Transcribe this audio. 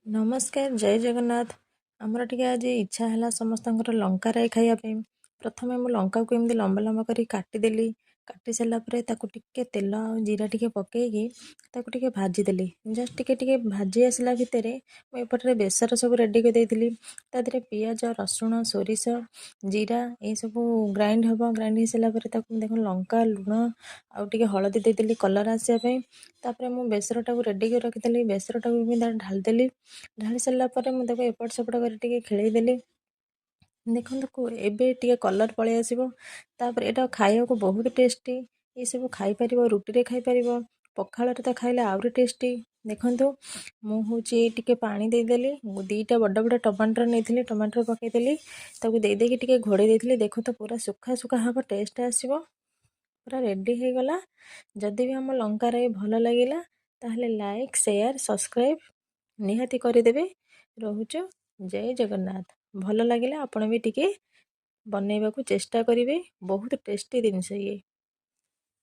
ନମସ୍କାର, ଜୟ ଜଗନ୍ନାଥ। ଆମର ଟିକେ ଆଜି ଇଚ୍ଛା ହେଲା ସମସ୍ତଙ୍କର ଲଙ୍କା ରାଇ ଖାଇବା ପାଇଁ। ପ୍ରଥମେ ମୁଁ ଲଙ୍କାକୁ ଏମିତି ଲମ୍ବା ଲମ୍ବା କରି କାଟିଦେଲି। କାଟି ସାରିଲା ପରେ ତାକୁ ଟିକେ ତେଲ ଆଉ ଜିରା ଟିକେ ପକାଇକି ତାକୁ ଟିକେ ଭାଜିଦେଲି। ଜଷ୍ଟ ଟିକେ ଟିକେ ଭାଜି ଆସିଲା ଭିତରେ ମୁଁ ଏପଟରେ ବେସର ସବୁ ରେଡ଼ି କରିଦେଇଥିଲି। ତା ଦେହରେ ପିଆଜ, ରସୁଣ, ସୋରିଷ, ଜିରା ଏସବୁ ଗ୍ରାଇଣ୍ଡ ହେବ। ଗ୍ରାଇଣ୍ଡ ହେଇସାରିଲା ପରେ ତାକୁ ଦେଖ ଲଙ୍କା, ଲୁଣ ଆଉ ଟିକେ ହଳଦୀ ଦେଇଦେଲି କଲର୍ ଆସିବା ପାଇଁ। ତାପରେ ମୁଁ ବେସରଟାକୁ ରେଡ଼ି କରି ରଖିଥିଲି, ବେସରଟାକୁ ବି ଢାଳିଦେଲି। ଢାଳି ସାରିଲା ପରେ ମୁଁ ତାକୁ ଏପଟ ସେପଟ କରି ଟିକେ ଖେଳେଇଦେଲି। ଦେଖନ୍ତୁ, ଏବେ ଟିକେ କଲର୍ ପଳେଇ ଆସିବ। ତାପରେ ଏଇଟା ଖାଇବାକୁ ବହୁତ ଟେଷ୍ଟି। ଏସବୁ ଖାଇପାରିବ, ରୁଟିରେ ଖାଇପାରିବ, ପଖାଳରେ ତ ଖାଇଲେ ଆହୁରି ଟେଷ୍ଟି। ଦେଖନ୍ତୁ, ମୁଁ ହେଉଛି ଟିକେ ପାଣି ଦେଇଦେଲି। ମୁଁ 2ଟା ବଡ଼ ବଡ଼ ଟମାଟର ନେଇଥିଲି, ଟମାଟର ପକାଇଦେଲି। ତାକୁ ଦେଇଦେଇକି ଟିକେ ଘୋଡ଼େଇ ଦେଇଥିଲି। ଦେଖନ୍ତୁ, ପୁରା ଶୁଖା ଶୁଖା ହେବ, ଟେଷ୍ଟ ଆସିବ। ପୁରା ରେଡ଼ି ହେଇଗଲା। ଯଦି ବି ଆମ ଲଙ୍କା ରାଇ ଭଲ ଲାଗିଲା, ତାହେଲେ ଲାଇକ୍, ସେୟାର, ସବସ୍କ୍ରାଇବ୍ ନିହାତି କରିଦେବେ। ରହୁଛୁ, ଜୟ ଜଗନ୍ନାଥ। ଭଲ ଲାଗିଲା ଆପଣ ବି ଟିକେ ବନେଇବାକୁ ଚେଷ୍ଟା କରିବେ। ବହୁତ ଟେଷ୍ଟି ଜିନିଷ ଇଏ।